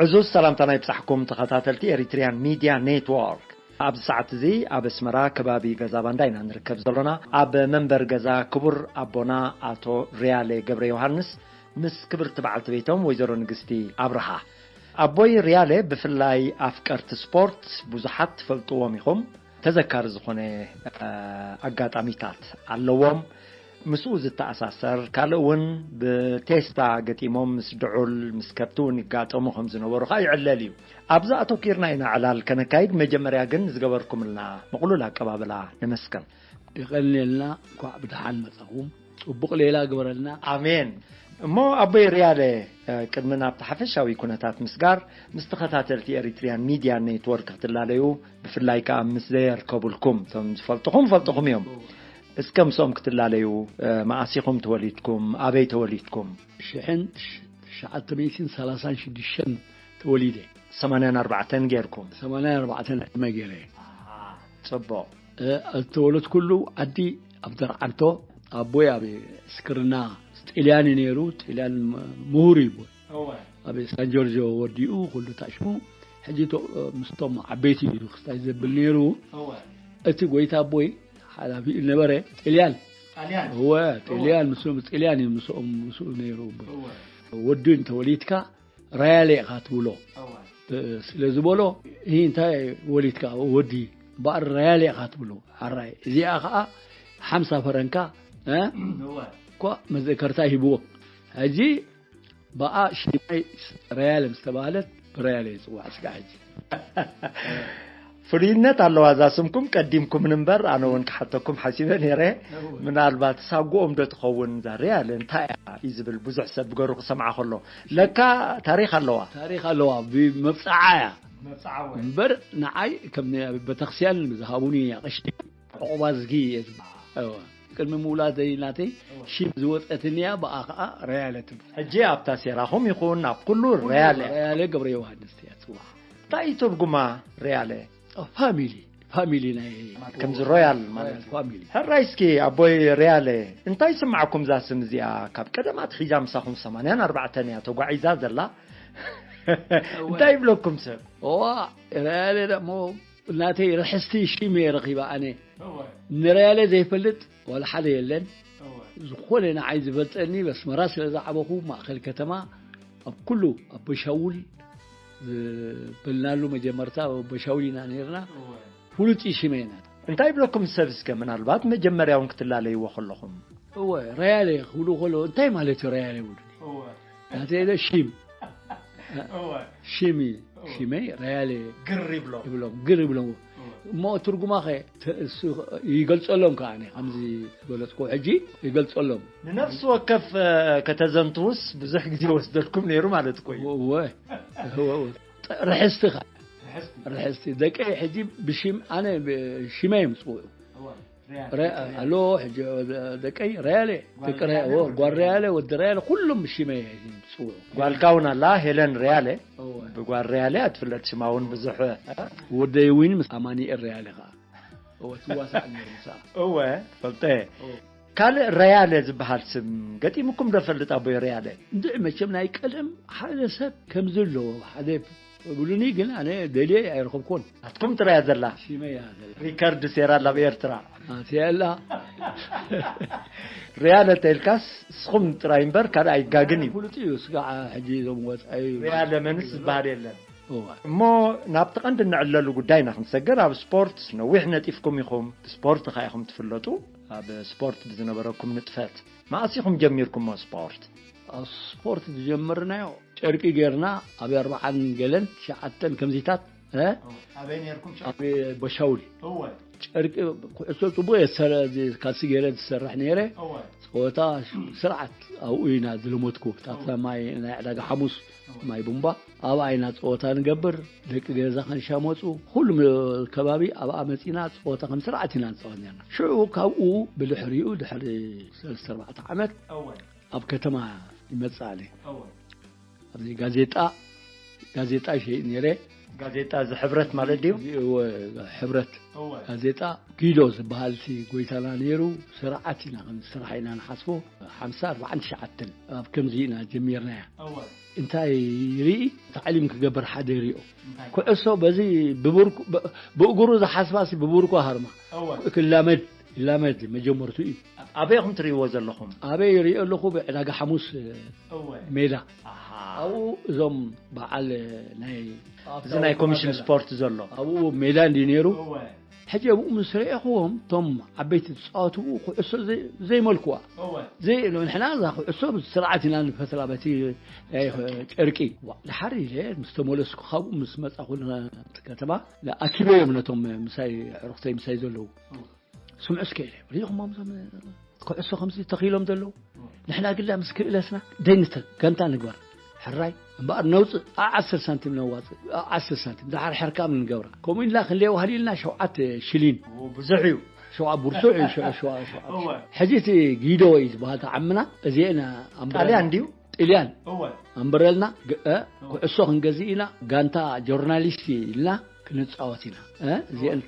ዕዙዝ ሰላምታና ይብጻሕኩም ተኸታተልቲ ኤሪትሪያን ሚድያ ኔትወርክ። ኣብዚ ሰዓት እዚ ኣብ ኣስመራ ከባቢ ገዛ ባንዳ ኢና ንርከብ ዘሎና። ኣብ መንበር ገዛ ክቡር ኣቦና ኣቶ ሪያለ ገብረ ዮሃንስ ምስ ክብርቲ በዓልቲ ቤቶም ወይዘሮ ንግስቲ ኣብርሃ። ኣቦይ ሪያለ ብፍላይ ኣፍቀርቲ ስፖርት ብዙሓት ትፈልጥዎም ኢኹም። ተዘካሪ ዝኾነ ኣጋጣሚታት ኣለዎም። ምስኡ ዝተኣሳሰር ካልእ እውን ብቴስታ ገጢሞም ምስ ድዑል ምስ ከብቲ እውን ይጋጠሙ ከም ዝነበሩ ከዓ ይዕለል እዩ። ኣብዚ ኣተኪርና ኢና ዕላል ከነካይድ። መጀመርያ ግን ዝገበርኩምልና ምቕሉል ኣቀባብላ ነመስግን። ይቐንየልና። እንኳዕ ብደሓን መጻኹም። ጽቡቕ ሌላ ግበረልና። ኣሜን። እሞ ኣቦይ ሪያለ፣ ቅድሚ ናብቲ ሓፈሻዊ ኩነታት ምስጋር፣ ምስ ተኸታተልቲ ኤሪትሪያን ሚድያ ኔትወርክ ክትላለዩ፣ ብፍላይ ከኣ ምስ ዘየርከቡልኩም፣ እቶም ዝፈልጥኹም ፈልጥኹም እዮም። እስከ ምስኦም ክትላለዩ፣ መኣሲኹም ተወሊድኩም፣ ኣበይ ተወሊድኩም? ሽሕን ትሽዓተ ሚእትን ሰላሳን ሽዱሽተን ተወሊደ። ሰማንያን ኣርባዕተን ጌርኩም? ሰማንያን ኣርባዕተን ዕድመ ጌረ። ጽቡቕ። ዝተወለድኩሉ ዓዲ ኣብ ደርዓንቶ፣ ኣቦይ ኣብ ስክርና ጥልያን እዩ ነይሩ። ጥልያን ምሁር እዩ። ኣብ ሳን ጆርጆ ወዲኡ ኩሉ ታሽሙ። ሕጂ ምስቶም ዓበይቲ እዩ ክስታይ ዘብል ነይሩ። እቲ ጎይታ ኣቦይ ሓላፊ ነበረ። ጥልያን እወ ጥልያን ምስኦም ጥልያን እዩ ምስኦም ምስኡ ነይሩ። ወዲ እንተወሊድካ ራያለ ኢኻ ትብሎ። ስለ ዝበሎ፣ "ይህ እንታይ ወሊድካ ወዲ? እምበኣር ራያለ ኢኻ ትብሎ። ሓራይ፣ እዚኣ ኸዓ ሓምሳ ፈረንካ፣ እ? እኳ መዘከርታ ሂብዎ። ሕጂ ብኣ ሽማይ ራያለ ምስ ተባህለት፣ ብራያለ ይጽዋዕ እስካዕ ሕጂ." ፍሉይነት ኣለዋ እዛ ስምኩም። ቀዲምኩምን እምበር፣ ኣነ እውን ክሓተኩም ሓሲበ ነይረ። ምናልባት ሳጉኦም ዶ ትኸውን እዛ ራያለ እንታይ እያ እዩ ዝብል ብዙሕ ሰብ ብገሩ ክሰምዓ ከሎ። ለካ ታሪኽ ኣለዋ። ታሪኽ ኣለዋ፣ ብመብጽዓ እያ። መብጽዓ ወይ። እምበር ንዓይ ከም ቤተክርስትያን ዝሃቡኒ ኣቕሽቲ ዕቑባ ዝጊ እየ ዝበሃል። እወ። ቅድሚ ምውላደይ ናተይ ሽም ዝወጸትኒ እያ፣ ብኣ ኸኣ ራያለ ትብል። ሕጂ ኣብታ ሴራኹም ይኹን ኣብ ኩሉ ራያለ። ራያለ ገብረ ዮሃንስ እያ ትጽዋዕ። እንታይ እዩ ትርጉማ ራያለ? ፋሚሊ፣ ፋሚሊ ናይ ከምዚ ሮያል ማለት እዩ። ፋሚሊ። ሕራይ እስኪ ኣቦይ ሪያለ፣ እንታይ ይስምዓኩም እዛ ስም እዚኣ? ካብ ቀደም ኣትሒዛ ምሳኹም ሰማንያን ኣርባዕተን እያ ተጓዒዛ ዘላ። እንታይ ይብለኩም ሰብ? እዋ፣ ሪያለ ደሞ ናተይ ርሕስቲ ሽም እየ ረኺባ ኣነ። ንሪያለ ዘይፈልጥ ዋላ ሓደ የለን። ዝኾነ ንዓይ ዝፈልጠኒ፣ በስመራ ስለ ዝዓበኹ፣ ማእኸል ከተማ ኣብ ኩሉ ኣቦ ሻውል ዝበልናሉ መጀመርታ ኣቦ ሻውል ኢና ነይርና። ፍሉጥ እዩ ሽመይ ናት። እንታይ ይብለኩም ሰብ እስከ ምናልባት መጀመርያ እውን ክትላለይዎ ከለኹም? እወ፣ ራያለ ክብሉ ከሎ እንታይ ማለት እዩ ራያለ ይብሉኒ? እወ። ናተይ ኢለ ሽም። እወ። ሽም እዩ። እወ። ሽመይ ራያለ ግር ይብሎም። ይብሎም፣ ግር ይብሎም። እወ። እሞ ትርጉማ ኸ ተ-፣ እሱ ይገልጸሎም ከኣ፣ ኣነ ከምዚ ዝበለጽኩ ሕጂ ይገልጸሎም። ንነፍሲ ወከፍ፣ እ፣ ከተዘንትውስ ብዙሕ ግዜ ወስደልኩም ነይሩ ማለት እኮ እዩ። እወ፣ እወ፣ እወ። ጥ-፣ ርሕስቲ ኸ? ርሕስቲ። ርሕስቲ። ደቀይ ሕጂ ብሽም፣ ኣነ ብ-፣ ሽመይ እዮም ዝጽውዑ። እወ። ሪያለ። ረ-፣ ኣሎ፣ ሕጂ ደቀይ ሪያለ፣ ጓል ደቂ ሪያ-፣ ሪያለ፣ ወ-፣ ወዲ ጓል ሪያለ። ሪያለ፣ ወዲ ሪያለ፣ ኩሎም ብሽመይ እዮም ዝጽውዑ። ጓልካ እውን ኣላ፣ ሄለን ሪያለ። እወ። ብጓል ሪያለ እያ ትፍለጥ፣ ሽማ እውን ብዙሕ። ወደይ እውን ምስ ኣማኒኤል ሪያለ ኸኣ። እወ፣ ትዋሳእ ነይሩ ምስኣ። እወ፣ ፈልጠ። እወ። ካልእ ሪያለ ዝበሃል ስም ገጢሙኩም ዶ ፈልጥ ኣቦይ ሪያለ? እንድዒ መቸም ናይ ቀደም ሓደ ሰብ ከምዚ ኣለዎ፣ ሓደ ይብሉኒ፣ ግን ኣነ ደልየ ኣይረኸብኩዎን። ናትኩም ጥራይ እያ ዘላ። ሽመይ እያ ዘላ። ሪከርድ ሴራ ኣላ ኣብ ኤርትራ። ኣትያ ኣላ። ሪያለ ተይልካስ ንስኹም ጥራይ እምበር ካልእ ኣይጋግን እዩ። ፍሉጥ እዩ፣ ስጋዕ ሕጂ እዞም ወጻኢ ሪያለ መንስ ዝበሃል የለን። እዋ። እሞ ናብቲ ቀንዲ እንዕለሉ ጉዳይና ክንሰገር፣ ኣብ ስፖርት ነዊሕ ነጢፍኩም ኢኹም፣ ብስፖርት ኸኣ ኢኹም ትፍለጡ። ኣብ ስፖርት ብዝነበረኩም ንጥፈት መኣስ ኢኹም ጀሚርኩሞ ስፖርት? ኣብ ስፖርት ዝጀመርናዮ ጨርቂ ጌርና ኣብ ኣርባዓን ገለን ትሽዓተን ከምዚታት፣ እ? ኣበይ ኔርኩም ጨርቂ? ኣብ ቦሻውል። እወ። ጨርቂ ኩዕሶ ጽቡቕ እየ ዝሰረ-፣ እዚ ካልሲ ገይረ ዝሰርሕ ነይረ። እወ። ጸወታ ስርዓት ኣብኡ ኢና ዝለመድኩ። እታ እወ። ማይ ናይ ዕዳጋ ሓሙስ እወ። ማይ ቡምባ ኣብኣ ኢና ጸወታ ንገብር። ደቂ ገዛ ከንሻመጹ፣ ኩሉ ም-፣ ከባቢ ኣብኣ መጺና ጸወታ ከም ስርዓት ኢና ንጻወት ነርና። ሽዑ ካብኡ ብድሕሪኡ ድሕሪ ሰለስተ ኣርባዕተ ዓመት እወ። ኣብ ከተማ ይመጽእ ኣለ። እወ። ኣብዚ ጋዜጣ፣ ጋዜጣ ይሸይጥ ነይረ። ጋዜጣ እዚ ሕብረት ማለት ድዩ? እዚ እወ፣ ሕብረት እወ ጋዜጣ ጊዶ ዝበሃል እቲ ጎይታና ነይሩ። ስርዓት ኢና ከም ስራሕ ኢና ንሓስቦ። ሓምሳ ኣርባዓን ትሽዓተን ኣብ ከምዚ ኢና ጀሚርናያ። እወ እንታይ ይርኢ? ታዕሊም ክገብር ሓደ ይሪኦ። እንታይ ኩዕሶ በዚ ብብርኩ ብ- ብእግሩ ዝሓስባሲ ብብርኩ ሃርማ እወ ክላመድ ይላመድ መጀመርቱ እዩ። ኣበይ ኢኹም ትርእይዎ ዘለኹም? ኣበይ ይሪኦ ኣለኹ? ብዕዳጋ ሓሙስ እወ ሜዳ ኣሃ ኣብኡ እዞም በዓል ናይ እዚ ናይ ኮሚሽን ስፖርት ዘሎ ኣብኡ ሜዳ እንዲ ነይሩ። እወ ሕጂ ኣብኡ ምስ ረኤኽዎም እቶም ዓበይቲ ዝፃወትኡ ኩዕሶ ዘይ- ዘይመልክዋ እወ ዘይ ንሕና እዛ ኩዕሶ ስርዓት ኢና ንፈትላ በቲ ናይ ጨርቂ። ዋ፣ ድሓር ኢለ ምስ ተመለስኩ ካብኡ ምስ መፃኹ ንከተማ ኣኪበዮም ነቶም ምሳይ ዕርክተይ ምሳይ ዘለዉ ስምዑ እስከ ኢለ ሪኢኹሞም እዞም ኩዕሶ ከምዚ ተኺሎም ዘለዉ ንሕና ግዳ ምስ ክእለትና ደይንተ ጋንታ ንግበር ሕራይ እምበኣር ነውፅእ ኣ ዓስር ሳንቲም ነዋፅእ ኣ ዓስር ሳንቲም ድሓር ሕርካም ንገብራ ከምኡ ኢልና ክንደይ ዋህሊ ኢልና ሸውዓተ ሽሊን ብዙሕ እዩ። ሸውዓ ብርቱዕ እዩ ሸ- ሸውዓ ሸውዓ እወ ሕጂ እቲ ጊዶ እዩ ዝበሃል ተዓምና እዚአን ኣምበረልና ጣልያን ድዩ? ጥልያን እወ ኣምበረልና ግ- እ፣ ኩዕሶ ክንገዝእ ኢና ጋንታ ጆርናሊስት ኢልና ክንፃወት ኢና እ፣ እዚአን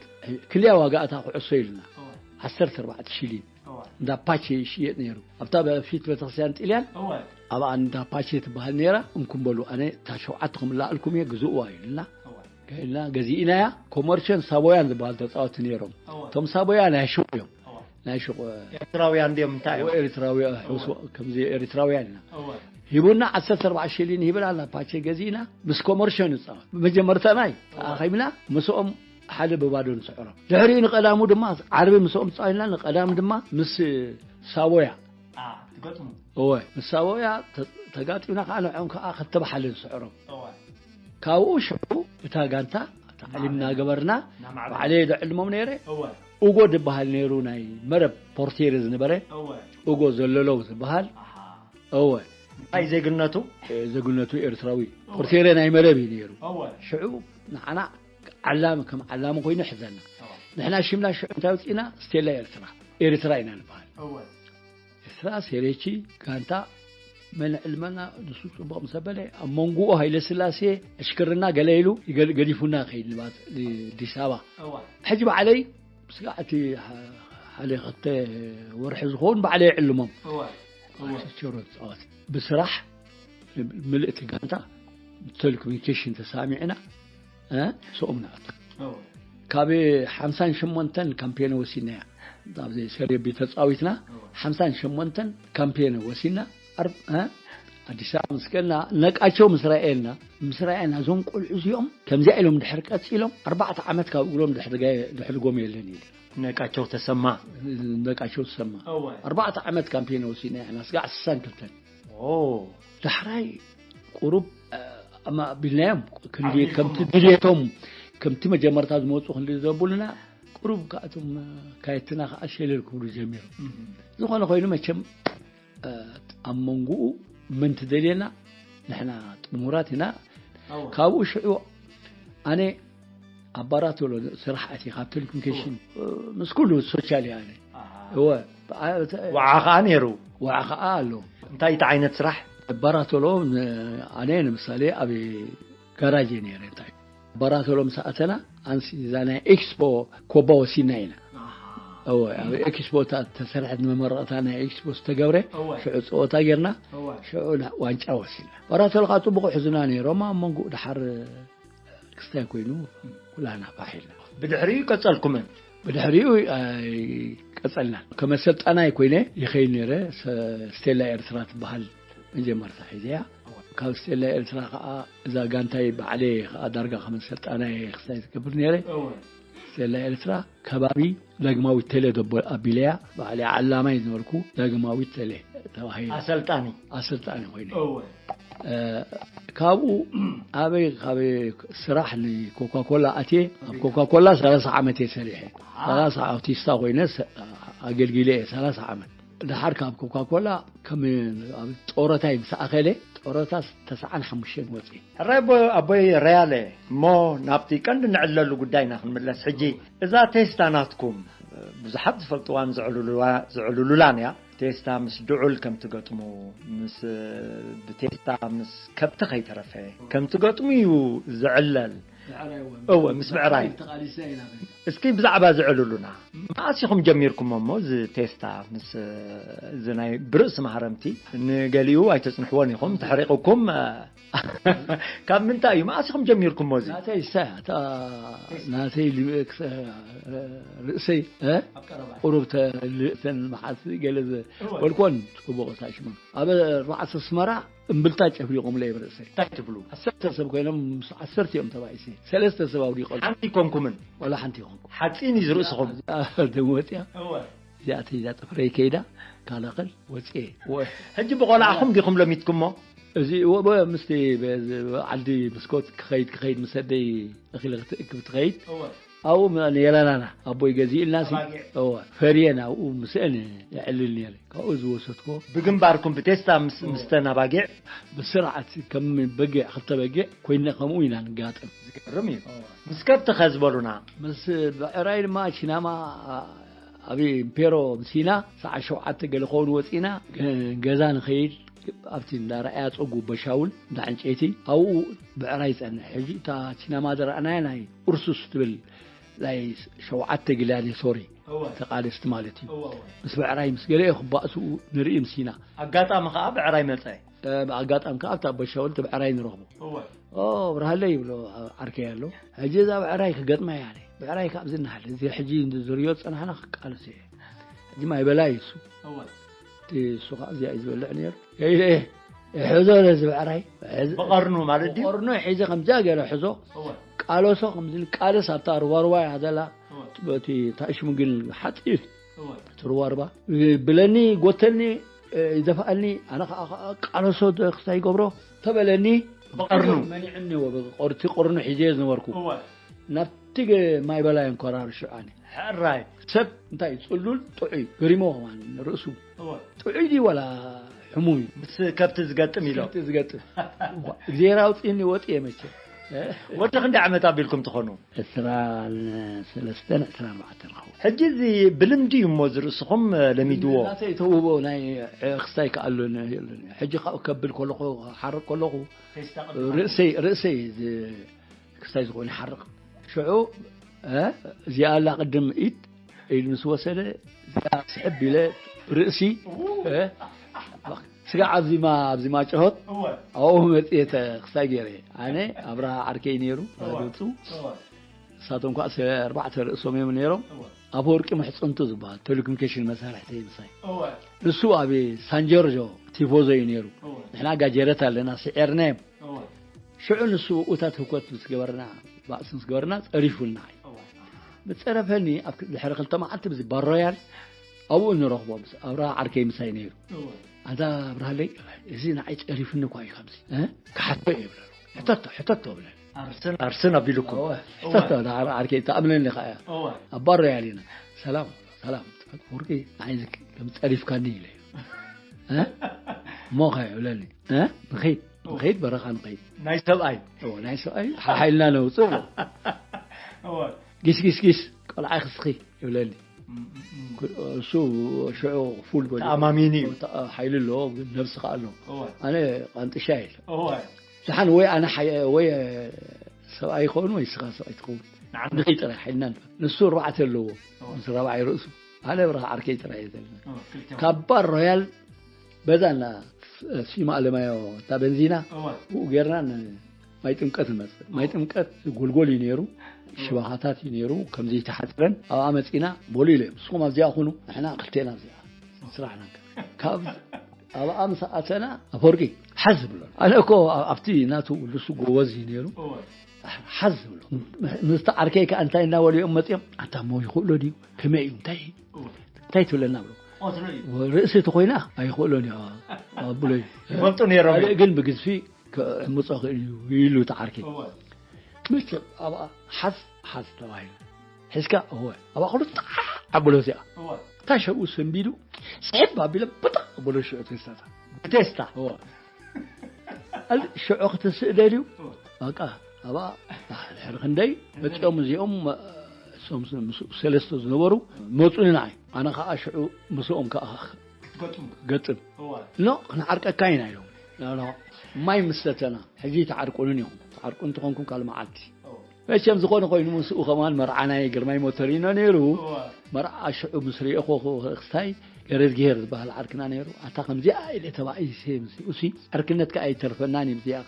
ክልያ ዋጋ እታ ኩዕሶ ኢልና እወ ዓሰርተ ኣርባዕተ ሽሊን እወ እንዳ ፓቼ ይሽየጥ ነይሩ ኣብታ ፊት ቤተክርስትያን ጥልያን እወ ኣብኣ እንዳ ፓቼ ትበሃል ነይራ እንኩም በሉ ኣነ እታ ሸውዓተ ክምላ እልኩም እየ ግዝእዋ ኢልና እወ ከይልና ገዚእናያ ኮመርቸን ሳቦያን ዝበሃል ተፃወቲ ነይሮም እወ እቶም ሳቦያ ናይ ሹቅ እዮም እወ ናይ ሹቅ ኤርትራውያን ድዮም እንታይ እዮም? ኤርትራዊ ሕውስ- ከምዚ ኤርትራውያን ኢና እወ ሂቡና ዓሰርተ ኣርባዕተ ሽሊን ሂብና ናብ ፓቼ ገዚእና ምስ ኮመርሸ ንፃወት መጀመርታ ናይ ተኣኸብና ምስኦም ሓደ ብባዶ ንስዕሮም ድሕሪኡ ንቀዳሙ ድማ ዓርቢ ምስኦም ፃዊልና ንቀዳም ድማ ምስ ሳቦያ ኣ ትገጥሙ እወ ምስ ሳቦያ ተ- ተጋጢምና ከዓ ንዕኦም ከዓ ክልተ ብሓደ ንስዕሮም እወ ካብኡ ሽዑ እታ ጋንታ ታዕሊም እናገበርና እናማዕበልና። ባዕለየ ዘዕልሞም ነይረ እወ ኡጎ ዝበሃል ነይሩ ናይ መረብ ፖርቴር ዝነበረ እወ ኡጎ ዘለለው ዝበሃል ኣሃ እወ እንታይ ዜግነቱ? ዜግነቱ ኤርትራዊ ፖርቴረ ናይ መረብ እዩ ነይሩ እወ ሽዑ ንዓና ዓላሚ ከም ዓላሚ ኮይኑ ሕዘና እወ ንሕና ሽምና ሽዑ እንታይ ውፅኢና ስቴላ ኤርትራ ኤርትራ ኢና ንበሃል እወ ኤርትራ ሴሬቺ ጋንታ መን ዕልመና ንሱ ፅቡቕ ምስ ኣበለ ኣብ መንጎኡ ሃይለ ስላሴ ዕሽክርና ገለ ኢሉ ይገል- ገዲፉና ከይድ ንባት ኣዲስ ኣበባ እወ ሕጂ ባዕለይ ስጋዕ እቲ ሓደ ክልተ ወርሒ ዝኸውን ባዕለይ ይዕልሞም እወ እወ ቸሮ ፃወት ብስራሕ ምልእቲ ጋንታ ቴሌኮሙኒኬሽን ተሳሚዕና እ፣ ሰኦም ንኣቱ እወ ካብ ሓምሳን ሸሞንተን ካምፔን ወሲናያ ኣብዚ ሰሬቢ ተፃዊትና ሓምሳን ሸሞንተን ካምፔን ወሲና ኣር- እ፣ ኣዲስ ኣበባ ምስ ከና ነቃቸው ምስ ረኣየና ምስ ረኣየና እዞም ቆልዑ እዚኦም ከምዚኣ ኢሎም ድሕር ቀፂሎም ኣርባዕተ ዓመት ካብ እግሮም ድሕሪ ገ- ድሕሪ ጎም የለን ኢሉ ነቃቸው ተሰማ ነቃቸው ተሰማ እወ ኣርባዕተ ዓመት ካምፔን ወሲና ኢና ስጋዕ ስሳን ክልተን ኦ ዳሕራይ ቁሩብ ኣማቢልናዮም ክንዲ ኣቢልኩም ከምቲ ድልየቶም ከምቲ መጀመርታ ዝመፁ ክንዲ ዘቡልና ቁሩብ ከኣቶም ካየትና ከዓ ሸለል ክብሉ ጀሚሩ ዝኾነ ኮይኑ መቸም ኣብ መንጎኡ ምን ትደልየና ንሕና ጥሙራት ኢና እወ ካብኡ ሽዑ ኣነ ኣባራቶሎ ስራሕ ኣትየ ካብ ቴሌኮሙኒኬሽን ምስ ኩሉ ሶሻል እየ ኣነ ኣሃ። እወ ወዓ ከዓ ነይሩ ወዓ ከዓ ኣሎ እንታይ እቲ ዓይነት ስራሕ ኣባራቶሎ ኣነ ንምሳሌ ኣብ ጋራጅ እየ ነይረ እንታይ ኣባራቶሎ ምስ ኣተና ኣንስ እዛ ናይ ኤክስፖ ኮባ ወሲና ኢና እወ ኣብ ኤክስፖ እታ ተሰርሐት ንመመረቕታ ናይ ኤክስፖ ዝተገብረ እወ ሽዑ ፀወታ ጌርና እወ ሽዑ ላ- ዋንጫ ወሲና ኣባራቶሎ ከዓ ፅቡቅ ሕዙና ነይሮም ኣብ መንጎኡ ድሓር ክስታይ ኮይኑ ኩላና ፋሕ ኢልና ብድሕሪኡ ቀጸልኩምን ብድሕሪኡ ኣይቀጸልናን ከመሰልጠናይ ኮይነ ይኸይድ ነይረ ሰ- ስቴላ ኤርትራ ትበሃል መጀመርታ ሒዘያ ካብ ስቴላ ኤርትራ ከዓ እዛ ጋንታይ ባዕለ ከዓ ዳርጋ ከመሰልጠናይ ክስታይ ዝገብር ነይረ እወ ስቴላ ኤርትራ ከባቢ ዳግማዊት ቴሌ ደቦ ኣቢለያ ባዕለ ዓላማይ ዝነበርኩ ዳግማዊት ቴሌ ተባሂለ ኣሰልጣኒ ኣሰልጣኒ ኮይነ እወ እ፣ ካብኡ ኣበይ ካበይ ስራሕ ንኮካኮላ ኣትየ ኣብ ኮካኮላ ሰላሳ ዓመት እየ ሰሪሐ ሰላሳ ኣውቲስታ ኮይነ ሰ- ኣገልጊለ እየ ሰላሳ ዓመት ድሓር ካብ ኮካኮላ ከም ኣብ ጦረታይ ምስ ኣኸለ ጦረታ ተስዓን ሓሙሽተን ወፅእ ሕራይ ኣቦ ኣቦይ ረያለ እሞ ናብቲ ቀንዲ ንዕለሉ ጉዳይና ክንምለስ ሕጂ እዛ ቴስታ ናትኩም ብዙሓት ዝፈልጥዋን ዝዕልሉዋን እያ ቴስታ ምስ ድዑል ከም ትገጥሙ ምስ ብቴስታ ምስ ከብቲ ከይተረፈ ከም ትገጥሙ እዩ ዝዕለል እወ፣ ምስ ብዕራይ። እስኪ ብዛዕባ ዝዕልሉና፣ መዓስ ኢኹም ጀሚርኩሞ እሞ፣ እዚ ቴስታ ምስ፣ እዚ ናይ ብርእሲ ማህረምቲ፣ ንገሊኡ ኣይተጽንሕዎን ኢኹም፣ ተሕሪቕኩም፣ ካብ ምንታይ እዩ፣ መዓስ ኢኹም ጀሚርኩሞ እዚ? ናተይ ሰ-፣ እታ ናተይ ሊ-፣ ክሰ-፣ ርእሰይ፣ እ? ቁሩብ ተ-፣ ል-፣ ተን መሓዝ ገለ ዘ-፣ እወ። በልኮን ጽቡቕ እታ ሽማ። ኣብ ኣርባዕተ ኣስመራ እምብልታ ጨፍሊቖምለይ ብርእሰይ። እንታይ ትብሉ? ዓሰርተ ሰብ ኮይኖም ምስ ዓሰርተ እዮም ተባኢሰ። ሰለስተ ሰብ ኣውዲቖም። ሓንቲ ኣይኮንኩምን? ዋላ ሓንቲ ኣይኮንኩ። ሓፂን እዩ ዝርእስኹም? እዚኣ ደም ወፂኣ። እወ። እዚኣ ተይዛ ጥፍረይ ከይዳ፣ ካላኸል ወፂኤ። እወ። ሕጂ ብቆልዓኹም ዲኹም ለሚትኩሞ? እዚ እወ፣ እወ፣ ምስቲ በዚ ዓዲ መስኮት ክኸይድ፣ ክኸይድ ምስ ኣደይ እኽሊ ክትእክብ ትኸይድ። እወ። ኣብኡ ም-፣ የላናና፣ ኣቦይ ገዚእልናሲ። ኣባጊዕ። እወ፣ ፈርየን ኣብኡ ምስአን የዕልል ነይረ። ካብኡ ዝወሰድኮ ብግንባርኩም ብቴስታ ምስ፣ እወ። ምስተን ኣባጊዕ? ብስርዓት ከም በጊዕ፣ ክልተ በጊዕ ኮይንና ከምኡ ኢና ንጋጠም። ዝገርም እዩ። እወ። ምስ ከብቲ ኸ ዝበሉና? ምስ ብዕራይ ድማ ቺናማ ኣብ ኢምፔሮ ምሲና፣ ሰዓት ሸውዓተ ገለ ኸውን ወፂና፣ ገ-፣ ገዛ ንኸይድ፣ ኣብቲ እንዳ ረኣያ ፀጉ በሻውል፣ እንዳ ዕንጨይቲ፣ ኣብኡ ብዕራይ ይፀንሕ። ሕጂ እታ ቺናማ ዝረኣናያ ናይ ኡርሱስ ትብል ናይ ሸውዓተ ግላዲያቶሪ እወ። ተቃለስቲ ማለት እዩ። እወ፣ እወ። ምስ ብዕራይ ምስ ገለ ክባእስኡ ንርኢ ምሲና። ኣጋጣሚ ከዓ ብዕራይ መፀ። እ፣ ብኣጋጣሚ ከዓ ኣብታ በሻውል እቲ ብዕራይ ንረኽቦ። እወ። ኦ፣ ብርሃለይ ይብሎ ዓርከይ ኣሎ። ሕጂ እዛ ብዕራይ ክገጥማ እያ ኣነ። ብዕራይ ካብ ዝናሃል፣ እዚ ሕጂ ዝርዮ ዝጸናሕና ክቃለስ እየ። ሕጂ ማይ በላይ እሱ። እወ። እቲ እሱ ከዓ እዚኣ እዩ ዝበልዕ ነይሩ። ከይደ እየ። ሕዞ ነዚ ብዕራይ። ሕዝ-፣ ብቐርኑ ማለት ድዩ? ብቐርኑ ሒዘ ከምዚኣ ገለ ሕዞ። እወ። ቃለሶ ከምዚ ንቃለስ ኣብታ ሩባሩባ እያ ዘላ። እወ። በቲ ታሽሙ ግን ሓጺር። እወ። እቲ ሩባሩባ። ብለኒ፣ ጎተኒ፣ ይደፍኣኒ። ኣነ ከዓ፣ ከዓ ቃለሶ ደ-፣ ክስታይ ይገብሮ። ተበለኒ። ብቐርኑ። መኒዕኒ እወ፣ ብቐር-፣ እቲ ቅርኑ ሒዘ ዝነበርኩ። እወ። ናብቲ ገ-፣ ማይ በላይ እንኮራር ሽዑ ኣነ። ሕራይ። ሰብ እንታይ ጽሉል ጥዑይ፣ ገሪሞ ከማን ርእሱ። እወ። ጥዑይ ድዩ ዋላ ሕሙም እዩ? ምስ ከብቲ ዝገጥም ኢሎም። ከብቲ ዝገጥም። እዋ፣ እግዚኣብሔር ኣውፅእኒ ወፅየ መቸ። እ? ወዲ ክንደይ ዓመት ኣቢልኩም ትኾኑ? ዕስራን ሰለስተን ዕስራን ኣርባዕተን ኸውን። ሕጂ እዚ ብልምዲ እዩ እሞ ዝርእስኹም ለሚድዎ? ናተይ ተውህቦ ናይ ክስታይ ከኣሎ የለን። ሕጂ ካብኡ ከብል ከለኹ፣ ሓርቕ ከለኹ፣ ርእሰይ፣ ርእሰይ ዝ-፣ ክስታይ ዝኾነ ይሓርቕ። ሽዑ፣ እ፣ እዚኣ ኣላ ቅድም ኢድ፣ ኢድ ምስ ወሰደ፣ እዚኣ ስሕብ ኢለ ርእሲ፣ እ፣ ስጋዕ ኣብዚ ማ-፣ ኣብዚ ማጭሆት፣ እወ። ኣብኡ መጽየ ተ-፣ ክስታይ ገይረ። ኣነ ኣብርሃ ዓርከይ ነይሩ፣ እወ። ገጹ። እወ። ንሳቶም ከኣ ሰ-፣ ኣርባዕተ ርእሶም እዮም ነይሮም። እወ። ኣፈወርቂ ምሕጽንቱ ዝበሃል ቴሌኮሙኒኬሽን መሳርሕተይ ምሳይ። እወ። ንሱ ኣብ ሳን ጆርጆ ቲፎዞ እዩ ነይሩ። እወ። ንሕና ጋጀረት ኣለና፣ ስዒርናዮም። እወ። ሽዑ ንሱ እታ ትህኮት ምስ ገበርና፣ ባእሲ ምስ ገበርና፣ ጸሪፉና። እወ። ምስ ጸረፈኒ፣ ኣብ ክ-፣ ድሕሪ ክልተ መዓልቲ ብዚ ባሮያል ኣብኡ ንረኽቦ፣ ምስ ኣብርሃ ዓርከይ ምሳይ ነይሩ። እወ። ኣንታ ኣብርሃለይ፣ እዚ ንዓይ ጸሪፉኒ እኳ እዩ ከምዚ፣ እ? ክሓቶ እየ ይብለሉ። ሕተቶ፣ ሕተቶ ብለኒ። ኣርስን፣ ኣርስን ኣቢሉኩም። እወ፣ ሕተቶ፣ እወ። ንዓ-፣ ዓርከይ ተኣምነኒ ኸኣ እያ። እወ። ኣብ ባሮያል ኢና። ሰላም፣ ሰላም። ወርቂ፣ ንዓይ ዝክ-፣ ከም ጸሪፍካኒ ኢለ እዩ። እ? እሞ ኸ ይብለኒ። እ? ንኸይድ፣ እወ። ንኸይድ በረኻ ንኸይድ። ናይ ሰብኣይ። እወ፣ ናይ ሰብኣይ ሓ-፣ ሓይልና ነውጽእ እሞ። እወ። ጊስ፣ ጊስ፣ ጊስ፣ ቆልዓ ክስኺ ይብለኒ። እም፣ እም፣ እም። ክ-፣ እሱ ሽዑ ፉል ጎ-፣ ተኣማሚኒ እዩ። ተኣ-፣ ሓይሊ ኣለዎ፣ ግን ነብሲ ከኣ ኣለዎ። እወ። ኣነ ቃንጥሻ ኢለ። እወ። ደሓን ወይ ኣነ ሓይ-፣ ወይ ሰብኣይ ይኸውን ወይ ስኻ ሰብኣይ ትኸውን። ንዓና። ንኸይድ ጥራይ ሓይልና ንፈ-፣ ንሱ ኣርባዕተ ኣለዎ። እወ። ምስ ራብዓይ ርእሱ። ኣነ ብርሃ ዓርከይ ጥራይ እየ ዘለና። እወ፣ ክልተ። ካብ ባር ሮያል በዛ እና ስ-፣ ሲማ ኣለማዮ እታ በንዚና እወ። ብኡ ጌርና ን-፣ ማይ ጥምቀት ንመጽእ። ማይ እወ። ጥምቀት ጎልጎል እዩ ነይሩ፣ እወ። ሽባኻታት እዩ ነይሩ፣ ከም ዘይተሓጽረን ኣብኣ መጺና በሉ ኢለ። ንስኹም ኣብዚኣ ኩኑ፣ ንሕና ክልቴና ኣብዚኣ ስራሕና። ካብ ኣብኣ ምስ ኣተና ኣፈወርቂ ሓዝ ብሎ። ኣነ እኮ ኣ-፣ ኣብቲ ናቱ ንሱ ጎበዝ እዩ ነይሩ። እወ። ሓዝ ብሎ። ምስቲ ዓርከይ ከኣ እንታይ እናበሉ እዮም መጺኦም? ኣንታ እሞ ይኽእሎ ድዩ? ከመይ እዩ? እንታይ እዩ? እወ። እንታይ ትብለና ብሎ። ቆትሎ እዩ። ርእሲ እቲ ኮይና ኣይኽእሎን እዩ። ኣብሎ እዩ። ይፈልጡ ነይሮም ካልእ እዮም። ግን ብግዝፊ ክዕምጾ ክእል እዩ ኢሉ እቲ ዓርከይ። እወ። መቸም ኣብኣ ሓዝ፣ ሓዝ ተባሂሉ። ሒዝካ፣ እወ። ኣብኣ ከሎ ጣዕ ኣበሎ እዚኣ። እወ። እታ ሸብኡ ሰንቢዱ፣ ስሕብ ኣቢለ በጠቕ ኣበሎ ሽዑ ቴስታታ። ብቴስታ? እወ። ኣል-፣ ሽዑ ክትስእ ደልዩ፣ እወ። በቃ፣ ኣብኣ፣ ድሕሪ ክንደይ፣ መጺኦም እዚኦም፣ እሶም ምስ-፣ ምስ-፣ ሰለስተ ዝነበሩ፣ መጹኒ ንዓይ። ኣነ ኸኣ ሽዑ ምስኦም ከኣ ክትገጥሙ? ገጥም። እወ። ኖ፣ ክንዓርቀካ ኢና ኢሎም። ኖ፣ ኖ፣ ማይ ምስ ሰተና፣ ሕጂ ትዓርቁንን ኢኹም። ትዓርቁ እንተኾንኩም ካልእ መዓልቲ። እወ። መቸም ዝኾነ ኮይኑ ምስኡ ከማን መርዓ ናይ ግርማይ ሞተሪኖ ነይሩ። መርዓ ሽዑ ምስ ሪእኹ ክስታይ ገረዝግሄር ዝበሃል ዓርክና ነይሩ። ኣታ ከምዚኣ ኢለ ተባኢሰ ምስኡ ሲ ዕርክነትካ ኣይተርፈናን እዩ። ምስዚኣ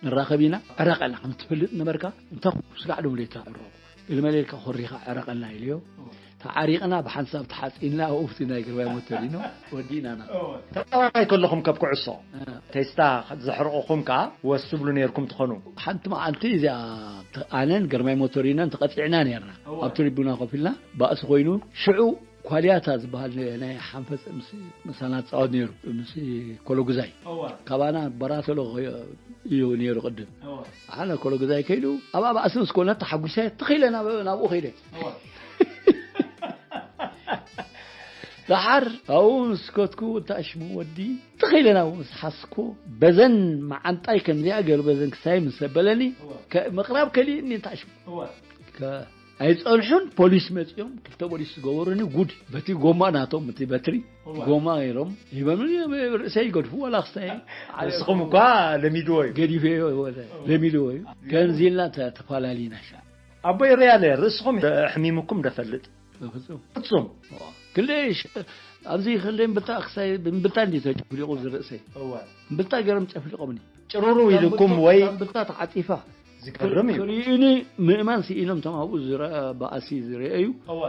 ንራኸብ ኢና። ዕረቐልና ከም ትፈልጥ ነበርካ። እንታይ ስጋዕ ዶ ምሌታ ዕረቑ ኢልመሌልካ ኮሪኻ ዕረቐልና ኢልዮ። ተዓሪቕና ብሓንሳብ ተሓጺንና ኣብኡ ኣብቲ ናይ ግርማይ ሞተሪኖ ወዲእናና። ተጻዋታይ ከለኹም ከብ ኩዕሶ ቴስታ ዘሕርቑኹም ከኣ ወስ ትብሉ ነይርኩም ትኾኑ። ሓንቲ መዓልቲ እዚኣ ኣነን ግርማይ ሞቶሪኖን ተቐጺዕና ነርና። ኣብ ትሪቡና ኮፍ ኢልና ባእሲ ኮይኑ ሽዑ ኳልያታ ዝበሃል ናይ ሓንፈጽ ምስ ምሳና ዝጻወት ነይሩ ምስ ኮሎጉዛይ ካባና በራተሎ እዩ ነይሩ ቅድም። ኣነ ኮሎጉዛይ ከይዱ ኣብኣ ባእሲ ምስ ኮነ ተሓጒሰ ትኺለ ናብኡ ከይደ። ደሓር ኣብኡ ምስ ከትኩ እንታይ ሽሙ ወዲ ትኺለ ናብኡ ምስ ሓስኩ በዘን መዓንጣይ ከምዚኣ ገይሩ በዘን ክሳይ ምስ ኣበለኒ ምቕራብ ከሊእኒ እንታይ ሽሙ ኣይጸንሑን ፖሊስ መጺኦም ክልተ ፖሊስ ዝገበሩኒ ጉድ በቲ ጎማ ናቶም እቲ በትሪ ጎማ ገይሮም ሂበኑኒ ርእሰይ ይገድፉ ዋላ ክሳይ ንስኹም እኳ ለሚድዎ እዩ ገዲፈዮ ለሚድዎ እዩ ከምዚ ኢልና ተፈላለዩና ሻ ኣቦይ ርያለ ርእስኹም ኣሕሚሙኩም ደፈልጥ በፍጹም ፍጹም ክንደይ ኣብዚ ክንደይ እምብልታ ክሳይ እምብልታ እንዲ ተጨፍሊቑ ዝርእሰይ እወ እምብልታ ገይሮም ጨፍሊቖምኒ ጭሩሩ ኢልኩም ወይ እምብልታ ተዓጢፋ ዝገርም እዩ ክርእዩኒ ምእማን ስኢኖም እቶም ኣብኡ ዝረአ ባእሲ ዝረአዩ እወ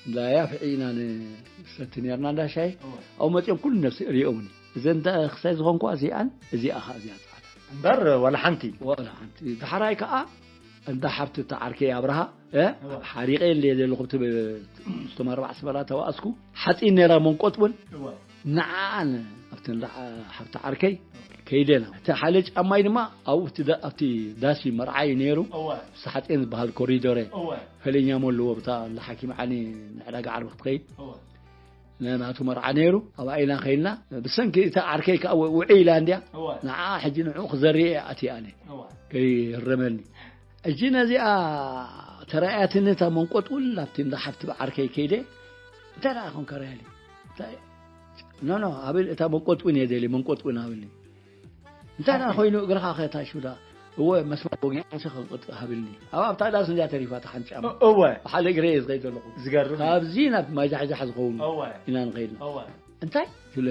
እንዳያ ፍዒና ንሰቲ ነርና እንዳሻይ እወ ኣብኡ መፂኦም ኩሉ ነፍሲ ርእዮምኒ እዘን ክሳይ ዝኾንኩ እዚኣን እዚኣ ኸ እዚኣ ፃዕዳ እምበር ዋላ ሓንቲ ዋላ ሓንቲ ዳሕራይ ከዓ እንዳ ሓብቲ እታ ዓርከይ ኣብርሃ እ? እዋ። ሓሪቐ እንደ ዘለኹ እቲ ምስቶም ኣርባዕ ኣስመራ ተባእስኩ ሓፂን ነይራ መንቆጥ እውን እዋ። ንዓኣን ኣብቲ እንዳ ሓብቲ ዓርከይ ከይደና እቲ ሓደ ጫማይ ድማ ኣብኡ ኣብቲ ዳ- ኣብቲ ዳሲ መርዓ እዩ ነይሩ እዋ። ምስ ሓፂን ዝበሃል ኮሪዶረ እዋ። ፈለኛ መለዎ ብታ እንዳ ሓኪም ዓኒ ንዕዳጋ ዓርቢ ክትኸይድ እዋ። ንናቱ መርዓ ነይሩ ኣብኣ ኢና ከይድና ብሰንኪ እታ ዓርከይ ከዓ ውዒ ኢላ እንድያ እዋ። ንዓ ሕጂ ንዕኡ ክዘርየ እየ ኣትየ ኣነ እዋ። ከይህረመኒ ሕጂ ነዚኣ ተራእያትኒ እታ መንቆጥ እውን ናብቲ እንዳ ሓብቲ ብዓርከይ ከይደ እንታይ ደኣ ኮንካ ርያሊ እንታይ ኖ ኖ ኣብል እታ መንቆጥ እውን እየ ደሊ መንቆጥ እውን ኣብልኒ እንታይ ደኣ ኮይኑ እግርኻ ከታሹ ደኣ እወ መስመር ወጊዕንሲ ከንቆጥ ሃብልኒ ኣብ ኣብታ ዳስ እንድያ ተሪፋ እታ ሓንቲ ጫማ እወ ብሓደ እግረ እየ ዝኸይድ ዘለኹ ዝገርም እዩ። ካብዚ ናብ ማጃሕጃሕ ዝኸውን እወ ኢና ንኸይድ እወ እንታይ ትብለ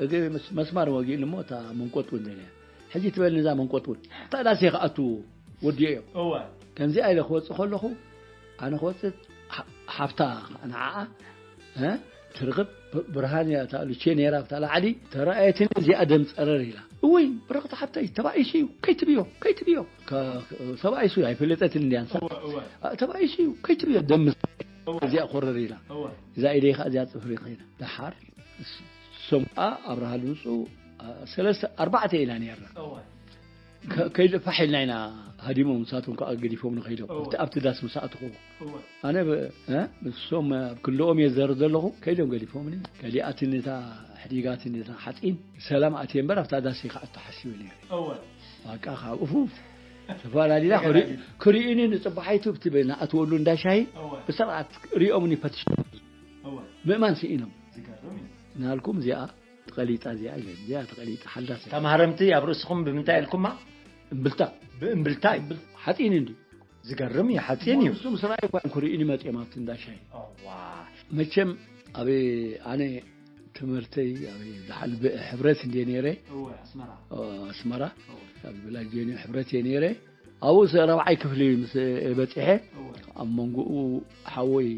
እግሪ ምስ- መስማር ወጊእኒ እሞ እታ መንቆጥ እውን ደልያ ሕጂ ትበልኒ እዛ መንቆጥ እውን እታ ዳስ እየ ክኣቱ ወዲኦ እዮም እወ ከምዚኣ ኢለ ክወፅእ ከለኹ ኣነ ክወፅእ ሓ- ሓፍታ ንዓኣ እ? ትርኽብ ብ- ብርሃን እያ እታ ሉቼ ነይራ ኣብታ ላዕሊ ተረኣየትኒ እዚኣ ደም ፀረር ኢላ እወይ ብረኽቲ ሓብተይ ተባኢሱ እዩ ከይትብዮ ከይትብዮ ከ- ተባኢሱ ኣይፈለጠትን እንድያ ንሳ እወ እወ ኣ- ተባኢሱ እዩ ከይትብዮ ደም ምስ- እወ እዚኣ ኮረር ኢላ እወ እዛ ኢደይ ከዓ እዚኣ ፅፍሪ ከይዳ ደሓር ሶም ከዓ ኣብርሃ ድምፁ ኣ- ሰለስተ ኣርባዕተ ኢና ነርና እወ ከይደ ፋሕ ኢልና ኢና ሃዲሞም ንሳቶም ከዓ ገዲፎም ንኸይዶም ኣብቲ ዳስ ምስ ኣትኹ ኣነ ንሶም ኣብ ክንደኦም እየ ዝዘርብ ዘለኹ ከይዶም ገዲፎምኒ ከሊኣትኒ እታ ሕዲጋትኒ እታ ሓፂን ሰላም ኣትየ እምበር ኣብታ ዳስ ከኣቱ ሓሲበ ነይረ በቃ ካብ እፉፍ ተፈላለና ክርእዩኒ ንፅባሓይቱ ብቲ ንኣትወሉ እንዳሻሂ ብስርዓት ሪኦምኒ ፈትሾም ምእማን ስኢኖም ናልኩም እዚኣ ተቐሊጣ እዚኣ ኢለ እዚኣ ተቐሊጣ ሓዳስ እያ። ተማሃረምቲ ኣብ ርእስኹም ብምንታይ ኢልኩማ? እምብልታ። ብእምብልታ እዩ። ሓፂን እንዲ። ዝገርም እዩ፣ ሓፂን እዩ። እሱ ምስ ረኣዩ እኳ እዮም ክርእዩኒ መፂኦም ኣብቲ እንዳ ሻሂ። መቸም ኣብ ኣነ ትምህርተይ ኣብ ዝሓል ሕብረት እንድየ ነይረ። ኣስመራ ኣብ ብላጅ ቬንዩ ሕብረት እየ ነይረ። ኣብኡ ራብዓይ ክፍሊ ምስ በፂሐ ኣብ መንጎኡ ሓወይ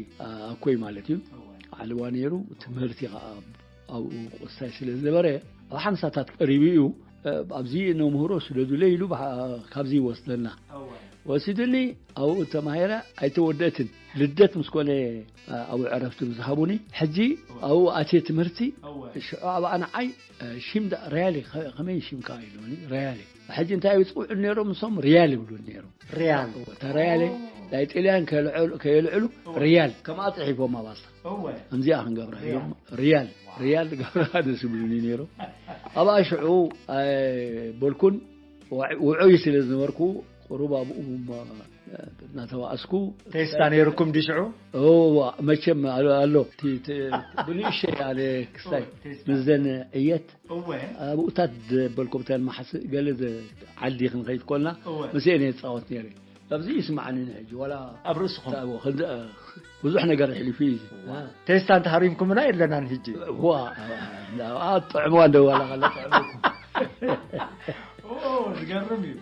ኣኮይ ማለት እዩ ዓልዋ ነይሩ ትምህርቲ ከዓ ኣብኡ ቆስታይ ስለ ዝነበረ ኣብ ሓምሳታት ቀሪቡ እዩ ኣብዚ ነምህሮ ስደዱለ ኢሉ ካብዚ ይወስደና ወሲድኒ ኣብኡ ተማሂረ ኣይተወደእትን ልደት ምስ ኮነ ኣብኡ ዕረፍቲ ዝሃቡኒ ሕጂ ኣብኡ ኣትየ ትምህርቲ ሽዑ ኣብኣ ንዓይ ሽም ሪያሊ ከመይ ሽምካ ኢሉኒ ሪያሊ ሕጂ እንታይ ይፅውዑ ነይሮም ንሶም ሪያል ይብሉ ነይሮም ሪያል ተሪያለ ናይ ጥልያን ከየልዕሉ ሪያል ከምኣ ፅሒፎም ኣባስታ ከምዚኣ ክንገብራ እዮም ሪያል ሪያል ገብራ ደስ ይብሉኒ ነይሮም ኣብኣ ሽዑ በልኩን ውዑይ ስለ ዝነበርኩ ቁሩብ ኣብኡ እናተባእስኩ ቴስታ ነይርኩም ድሽዑ መቸም ኣሎ ብንእሸይ ኣለ ክስታይ ምስዘን ዕየት ኣብኡታት በልኮብተን መሓስ ገለ ዓዲ ክንኸይድ ኮልና ምስኤን የፃወት ነይረ ኣብዚ ይስማዓኒ ሕጂ ዋላ ኣብ ርእስኹም ታቦ ክንደ ብዙሕ ነገር ሕሊፉ እዩ። ቴስታ እንተሃሪምኩምና የለናን ሕጂ። ዋ ጥዕምዋ እንደዋላ ካለ ጥዕምኩም። ዝገርም እዩ።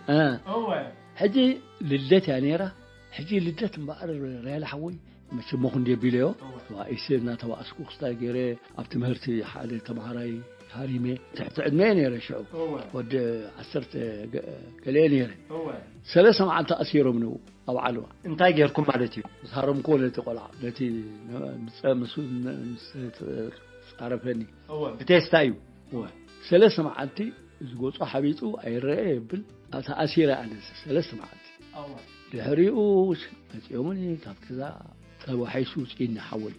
ሕጂ ልደት እያ ነይራ። ሕጂ ልደት እምበኣር ሪያል ሓወይ መቸም ሞኹ እንዲ ቢለዮ ኢሰ እናተባእስኩ ክስታይ ገይረ ኣብ ትምህርቲ ሓደ ተምሃራይ ሃሪመ ትሕቲ ዕድመ ነይረ ሽዑ ወዲ ዓሰርተ ገለ ነይረ። ሰለስተ መዓልቲ ኣሲሮም ንው ኣብ ዓልዋ። እንታይ ጌርኩም ማለት እዩ? ዝሃረምክዎ ነቲ ቆልዓ ነቲ ምስ ጻረፈኒ ብቴስታ እዩ። ሰለስተ መዓልቲ ዝጎጾ ሓቢጡ ኣይረአ የብል። ተኣሲረ ኣነ ሰለስተ መዓልቲ ድሕሪኡ መፂኦምኒ ካብ ገዛ ተባሒሱ ውፅኢኒ ሓወይ።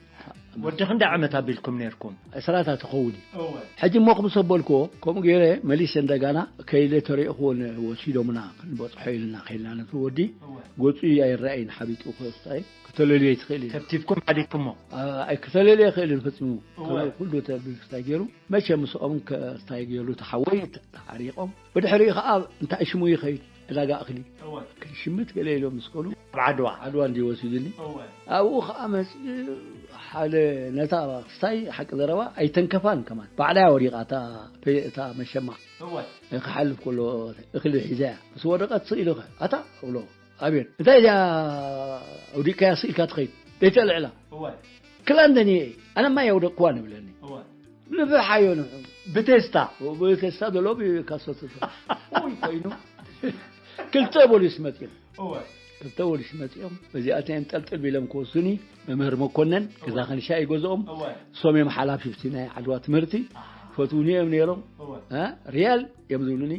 ወዲ ክንደ ዓመት ኣቢልኩም ነርኩም? ዕስራታ ትኸውን እዩ። ሕጂ እሞ ክምሰ በልክዎ ከምኡ ገይረ መሊሰ እንደጋና ከይደ ተሪእኽዎ ወሲዶምና ክንበፅሖ ኢልና ከይልና ነቲ ወዲ ገፁ ኣይረኣይን ሓቢጡ ክስታይ ክተለልዮ ይትኽእል እዩ። ከብቲብኩም ሓዲግኩሞ? ኣይ ክተለልዮ ይኽእል እዩ ፈፂሙ። ኩሉ ተብስታይ ገይሩ መቸ ምስኦም ክስታይ ገይሩ ተሓወይ ተሓሪቆም ብድሕሪኡ ከዓ እንታይ ሽሙ ይኸይድ ዕዳጋ እኽሊ ክንሽምት ገለ ኢሎም ምስ ኮኑ ኣብ ዓድዋ ዓድዋ እንዲ ወሲዱኒ ኣብኡ ከዓ መፅኡ ሓደ ነታ ክስታይ ሓቂ ዘረባ ኣይተንከፋን ከማን ባዕላያ ወዲቓ እታ መሸማ ክሓልፍ ከሎ እኽሊ ሒዘያ ምስ ወደቐት ስኢሉ ኣታ እብሎ ኣብየን እንታይ እዚኣ ኣውዲቅካያ ስኢልካ ትኸይድ ደይተልዕላ ክላ እንደኒ ኣነ ማይ ኣውደቅክዋ ንብለኒ ንፍሓዮ ንሑ ብቴስታ ብቴስታ ዘሎ ካሶት ወይ ኮይኑ ክልተ ቦሊስ መፅኦም ክልተ ቦሊስ መፅኦም በዚኣተን ጠልጥል ቢሎም ክወስዱኒ መምህር መኮነን ገዛ ከንሻ ይገዝኦም ሶምዮም ሓላፊ ናይ ዓድዋ ትምህርቲ ፈትውኒ እዮም ነይሮም ሪያል እዮም ዝብሉኒ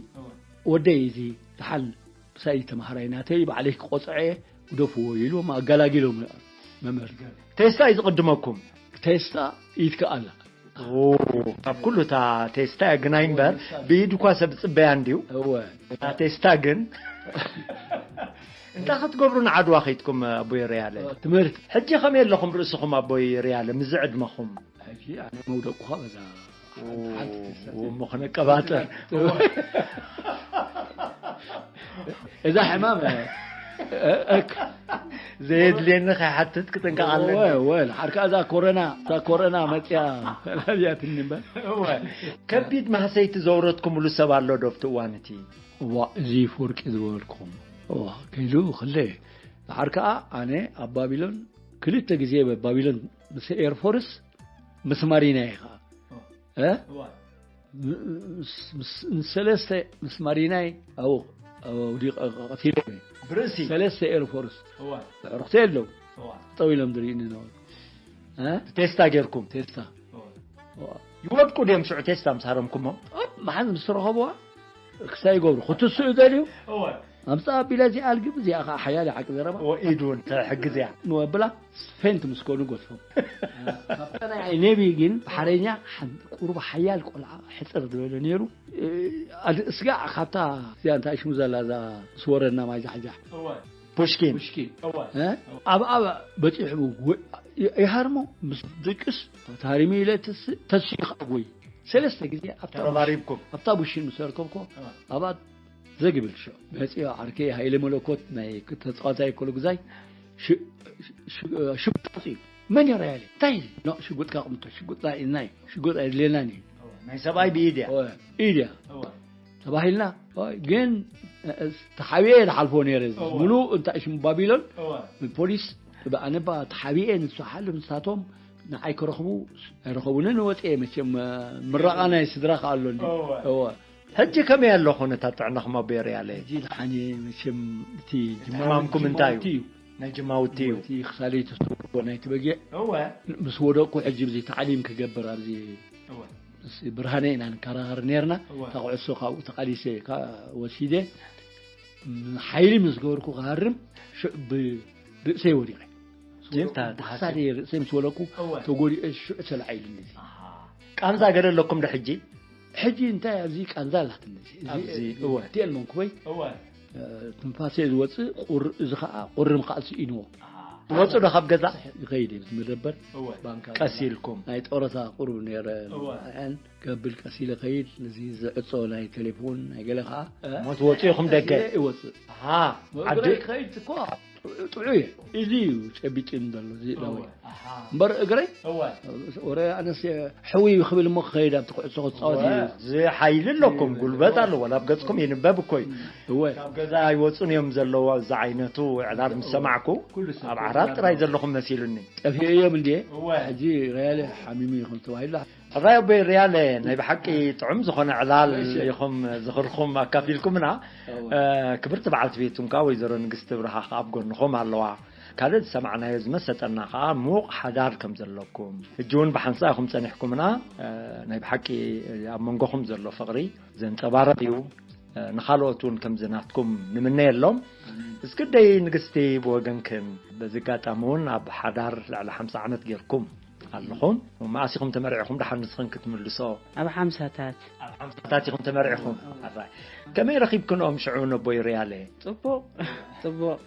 ወደይ እዚ ተሓል ምሳይ ተምሃራይ ናተይ ባዕለይ ክቆፅዐ ግደፍዎ ኢሎም ኣገላጊሎም መምህር ቴስታ እዩ ዝቕድመኩም ቴስታ ይትከኣላ ካብ ኩሉ እታ ቴስታ ግናይ እምበር ብኢድ እኳ ሰብ ፅበያ እንድዩ እወ እታ ቴስታ ግን እንታይ ክትገብሩ ንዓድዋ ከይድኩም ኣቦይ ርያለ ትምህርቲ ሕጂ ከመይ ኣለኹም ርእስኹም ኣቦይ ርያለ ምዚ ዕድመኹም ሕጂ ኣነ መውደቅኩኻ በዛ እሞ ከነቀባጥር እዛ ሕማም ዘየድልየኒ ከይሓትት ክጥንቀቕ ኣለኒ ሓርካ እዛ ኮረና እዛ ኮረና መፅያ ፈላልያትኒ እምበር ከቢድ ማህሰይቲ ዘውረድኩምሉ ሰብ ኣሎ ዶ ኣብቲ እዋን እቲ እዋ እዚ ፍርቂ ዝበልኩም እዋ ከይዱ ክለ ድሓር ከዓ ኣነ ኣብ ባቢሎን ክልተ ግዜ ባቢሎን ምስ ኤርፎርስ ምስ ማሪናይ ከዓ ንሰለስተ ምስ ማሪናይ ኣብኡ ቀቲሎም ብርእሲ ሰለስተ ኤርፎርስ ዕርክቶ የለው ጠው ኢሎም ዝርእኒ ነበሩ ቴስታ ጌርኩም ቴስታ ይወድቁ ድዮም ሽዑ ቴስታ ምስ ሃረምኩሞ መሓዝ ምስ ረኸብዋ ክሳይ ይገብሩ ክትስኡ ደልዩ ኣምፃ ኣቢላ እዚኣ ኣልግብ እዚኣ ከዓ ሓያል ዓቂ ዘረባ ኢዱ እውን ተሕግዝ እያ ንወብላ ፌንት ምስ ኮኑ ጎትፎም ካብታ ናይ ኔቪ ግን ብሓረኛ ቁሩብ ሓያል ቆልዓ ሕፅር ዝበለ ነይሩ ስጋዕ ካብታ እዚኣ እንታይ ሽሙ ዘላ እዛ ስወረና ማይ ዛሕዛሕ ፑሽኪን ፑሽኪን ኣብ ኣብ በፂሑ ይሃርሞ ምስ ድቅስ ታሪሚ ኢለ ተስኢኻ ወይ ሰለስተ ግዜ ኣብታ ተረባሪብኩም ኣብታ ቡሽን ምስ ኣርከብኮ ኣብኣ ዘግብል ሽዑ መፅዮ ዓርከይ ሃይለ መለኮት ናይ ተፃዋታይ ኮሎ ግዛይ ሽጉጥ ኣውፅኡ መን እዩ ራያለ እንታይ እዩ ሽጉጥካ ቅምቶ ሽጉጥና ኢልናይ ሽጉጥ ኣይድልየናን እዩ ናይ ሰብኣይ ብኢድ እያ ኢድ እያ ተባሂልና ግን ተሓቢኤ ዝሓልፎ ነይረ ሙሉእ እንታይ ሽሙ ባቢሎን ፖሊስ ኣነ ተሓቢኤ ንሱ ሓልፍ ንሳቶም ንዓይ ክረኽቡ ኣይረኸቡንን ወፅኤ መቸም ምረቓ ናይ ስድራ ከኣሎ ሕጂ ከመይ ኣሎ ኩነታት ጥዕናኹም ኣቦ የርያለ ሕጂ ድሓን መቸም እቲ ሕማምኩም እንታይ እዩ ናይ ጅማውቲ እዩ እቲ ክሳለይ ተስተውርዎ ናይቲ በጊዕ ምስ ወደቅኩ ሕጂ ብዚ ታዕሊም ክገብር ኣብዚ ብርሃነ ኢና ንከራኸር ነርና እታ ኩዕሶ ካብኡ ተቃሊሰ ወሲደ ሓይሊ ምስ ገበርኩ ክሃርም ሽዑ ብርእሰይ ወዲቐ ርእሰይ ምስ ወለኩ ተጎዲኤ ሽዑ ተላዒሉኒ ቃንዛ ገለ ኣለኩም ዶ ሕጂ ሕጂ እንታይ ኣብዚ ቃንዛ ኣላትኒ ቴል መንኩበይ ትንፋሰ ዝወፅእ እዚ ከዓ ቁርም ከዓ ስኢንዎ ወጹ ዶ ካብ ገዛ? ይኸይድ እዩ፣ መደበር እወ። ባንካ ቀስ ኢልኩም። ናይ ጦረታ ቁሩብ ነረ እወ። ን ከብል ቀስ ኢለ ኸይድ። ነዚ ዝዕጾ ናይ ቴሌፎን ናይ ገለ ከዓ ሞት ወጹ ኢኹም ደገ? ይወፅእ። ኣሃ። ዓዲ እግረይ ክኸይድ እኮ ጥዑ እየ። እዚ እዩ ጨቢጭን ዘሎ እዚ ለወይ ኣሃ። እምበር እግረይ እወ። ወረ ኣነስ ሕዊ ክብል እሞ ክኸይድ ኣብቲ ኩዕሶ ክፃወት እዩ። እዚ ሓይሊ ኣለኩም፣ ጉልበት ኣሎ፣ ወላ ኣብ ገጽኩም ይንበብ እኮ እዩ። እወ ካብ ገዛ ኣይወጹን እዮም ዘለዉ። እዚ ዓይነቱ ዕላል ምስ ሰማዕኩ ኩሉ ሰብ ኣብ ዓራት ጥራይ ዘለኹም መሲሉኒ። ጠፊኡ እዮም እንድየ እወ። ሕጂ ሪያለ ሓሚሙ ይኹን ተባሂሉ። ሕራይ ኣቦይ ሪያለ፣ ናይ ብሓቂ ጥዑም ዝኾነ ዕላል ኢኹም ዝኽርኹም ኣካፊልኩምና። እወ። እ፣ ክብርቲ በዓልቲ ቤትኩም ከዓ ወይዘሮ ንግስቲ ብርሃ ከዓ ኣብ ጎንኹም ኣለዋ። ካልእ ዝሰማዕናዮ ዝመሰጠና ከዓ ምዉቕ ሓዳር ከም ዘለኩም፣ ሕጂ እውን ብሓንሳእ ኢኹም ጸኒሕኩምና። እ፣ ናይ ብሓቂ ኣብ መንጎኹም ዘሎ ፍቕሪ ዘንጸባርቕ እዩ። እ፣ ንኻልኦት እውን ከምዚ ናትኩም ንምነየሎም። እስክደይ ንግስቲ፣ ብወገንክን በዚ ኣጋጣሚ እውን ኣብ ሓዳር ልዕሊ ሓምሳ ዓመት ጌርኩም ኣለኹም። መኣስ ኢኹም ተመርዒኹም? ደሓን ንስኽን ክትምልሶ። ኣብ ሓምሳታት ኣብ ሓምሳታት ኢኹም ተመርዒኹም። ኣራይ፣ ከመይ ረኺብክንኦም ሽዑ ነቦይ ሪያለ? ጽቡቕ ጽቡቕ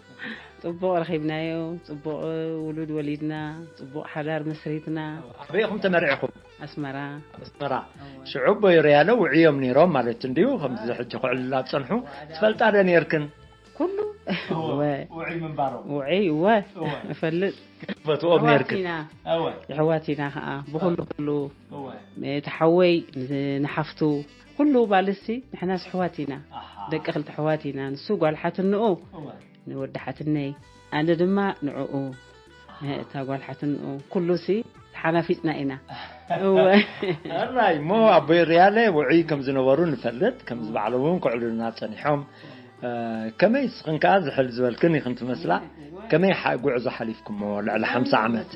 ጽቡቕ ረኺብናዮ። ጽቡቕ ውሉድ ወሊድና፣ ጽቡቕ ሓዳር መስሪትና። ኣበይ ኢኹም ተመርዒኹም? ኣስመራ። ኣስመራ። ሽዑ ኣቦይ ሪያለ ውዕዮም ነይሮም ማለት እንድዩ። ከምዚ ሕጂ ክዕልል ኣብ ጸንሑ ትፈልጣ ዶ ነይርክን? ኩሉ እወ ውዕይ ምንባሮም። ውዕይ እወ እወ። እፈልጥ። ክትፈትዎም ነይርክን። ኣሕዋት ኢና እወ የሕዋት ኢና ከዓ ብኩሉ ኩሉ እወ። እቲ ሓወይ ን- ንሓፍቱ ኩሉ ባልሲ ንሕናስ ኣሕዋት ኢና። ኣሓ። ደቂ ክልተ ኣሕዋት ኢና። ንሱ ጓል ሓትንኡ እወ። ንወዲ ሓትነይ ኣነ ድማ ንዕኡ እታ ጓል ሓትንኡ ኩሉሲ ተሓናፊጽና ኢና። እወ ኣራይ እሞ ኣቦይ ሪያለ ውዑይ ከም ዝነበሩ ንፈልጥ። ከም ዝበዓሎም እውን ክዕልሉና ጸኒሖም። እ፣ ከመይ ንስኽን ከኣ ዝሕል ዝበልክን ኢኽን ትመስላ። ከመይ ሓ- ጉዕዞ ሓሊፍኩሞ ልዕሊ ሓምሳ ዓመት?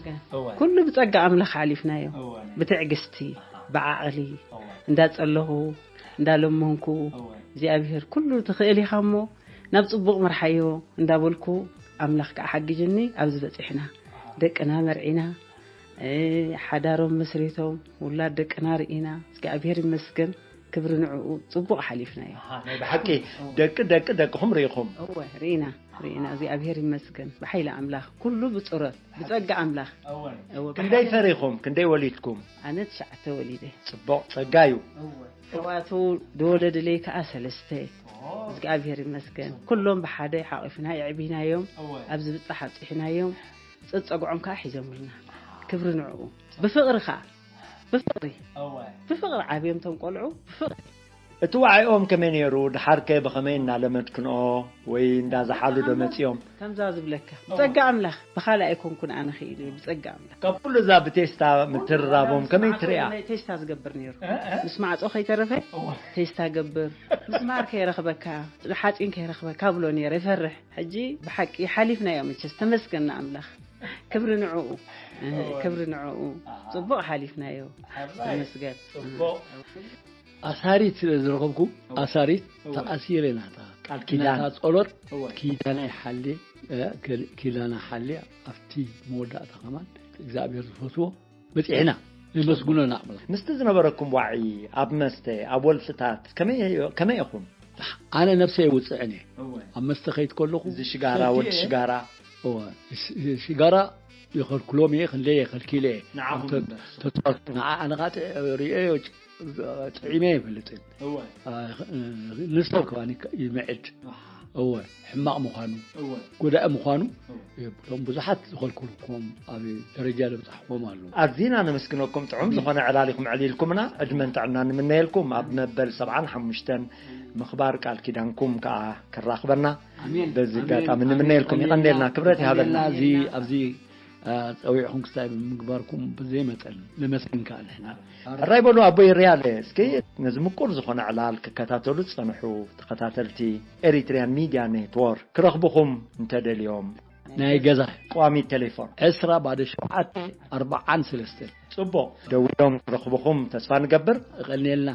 ኩሉ ብጸጋ ኣምላኽ ሓሊፍናዮ። ብትዕግስቲ፣ ብዓቕሊ፣ እንዳጸለኹ እንዳለመንኩ እግዚኣብሔር ኩሉ ትኽእል ኢኻ እሞ ናብ ጽቡቕ ምርሓዮ እንዳበልኩ ኣምላኽ ከዓ ሓጊጅኒ ኣብዚ በጺሕና። ደቅና መርዒና፣ እ፣ ሓዳሮም መስሪቶም ውላድ ደቅና ርኢና እግዚኣብሔር ይመስገን። ክብሪ ንዕኡ ጽቡቕ ሓሊፍናዮ። ናይ ብሓቂ ደቂ ደቂ ደቅኹም ርኢኹም? እወ ርኢና ርኢና እግዚኣብሔር ይመስገን ብሓይሊ ኣምላኽ ኩሉ ብጽረት ብጸጋ ኣምላኽ። እወ ክንደይ ፈሪኹም? ክንደይ ወሊድኩም? ኣነ ትሽዓተ ወሊደ። ጽቡቕ ጸጋ እዩ። ኣሕዋቱ ዝወለድለይ ከዓ ሰለስተ። እግዚኣብሔር ይመስገን ኩሎም ብሓደ ሓቒፍና የዕቢናዮም። ኣብዚ ብጻሕ ኣብጺሕናዮም። ጸጸግዖም ከዓ ሒዞምልና። ክብሪ ንዕኡ። ብፍቕሪ ከዓ ብፍቕሪ ብፍቕሪ ዓብዮም ቶም ቆልዑ ብፍቕሪ። እቲ ዋዕኦም ከመይ ነይሩ? ድሓርከ ብኸመይ እናለመድክንኦ ወይ እንዳዝሓሉ ዶ መጺኦም? ከምዛ ዝብለካ ብጸጋ ኣምላኽ ብኻልእ ኣይኮንኩን ኣነ ክኢሉ እየ ብጸጋ ኣምላኽ። ካብ ኩሉ እዛ ብቴስታ ምትርራቦም ከመይ ትሪኣ? ቴስታ ዝገብር ነይሩ ምስ ማዕጾ ከይተረፈ ቴስታ ገብር ምስ ማር ከይረኽበካ ሓፂን ከይረኽበካ ብሎ ነይረ ይፈርሕ። ሕጂ ብሓቂ ሓሊፍናዮ መቸስ ተመስገን ንኣምላኽ። ክብሪ ንዕኡ ክብሪ ንዕኡ። ጽቡቕ ሓሊፍናዮ። ተመስገን። ጽቡቕ ኣሳሪት ስለ ዝረኸብኩ ኣሳሪት ተኣሲረ ናታ ቃል ኪዳን ናታ ጸሎት ኪዳና ይሓሊ እ፣ ኪዳና ሓሊ ኣብቲ መወዳእታ ከማን እግዚኣብሔር ዝፈትዎ በፂሕና። ነመስግኖ ንኣምላኽ። ምስቲ ዝነበረኩም ዋዒ ኣብ መስተ ኣብ ወልፍታት ከመይ ከመይ ኢኹም? ኣነ ነብሰይ የውፅዕን እየ ኣብ መስተ ከይድ ከለኹ እዚ ሽጋራ ወዲ ሽጋራ እወ፣ ሽ- ሽጋራ የኸልክሎም እየ ክንደይ የኸልኪለ እየ ንዓኹም ተፃወቱ ንዓ ኣነ ከዓ ጥ- ርእዮ ጥዒመ ኣይፈልጥን እወ ንሰብ ከባኒ ይምዕድ እወ ሕማቕ ምዃኑ እወ ጎዳኢ ምዃኑ የብሎም ብዙሓት ዝኸልክልኩም ኣብ ደረጃ ለብፃሕዎም ኣለዉ ኣዚና ነመስግነኩም ጥዑም ዝኾነ ዕላል ኢኹም ዕሊልኩምና ዕድመን ጥዕና ንምነየልኩም ኣብ መበል ሰብዓን ሓሙሽተን ምኽባር ቃል ኪዳንኩም ከዓ ከራኽበና በዚ ኣጋጣሚ ንምነየልኩም ይቐንደልና ክብረት ይሃበልና እዚ ኣብዚ ፀዊዕኹም ክስታይ ብምግባርኩም ብዘይ መጠን ነመስግን ከዓ ንሕና ሕራይ በሉ ኣቦይ ሪያለ እስኪ ነዚ ምቁር ዝኾነ ዕላል ክከታተሉ ዝፀንሑ ተኸታተልቲ ኤሪትሪያን ሚድያ ኔትወርክ ክረኽብኹም እንተደልዮም ናይ ገዛ ቋሚ ቴሌፎን ዕስራ ባዶ ሸውዓተ ኣርባዓን ሰለስተን ፅቡቕ ደዊሎም ክረኽብኹም ተስፋ ንገብር እቐንየልና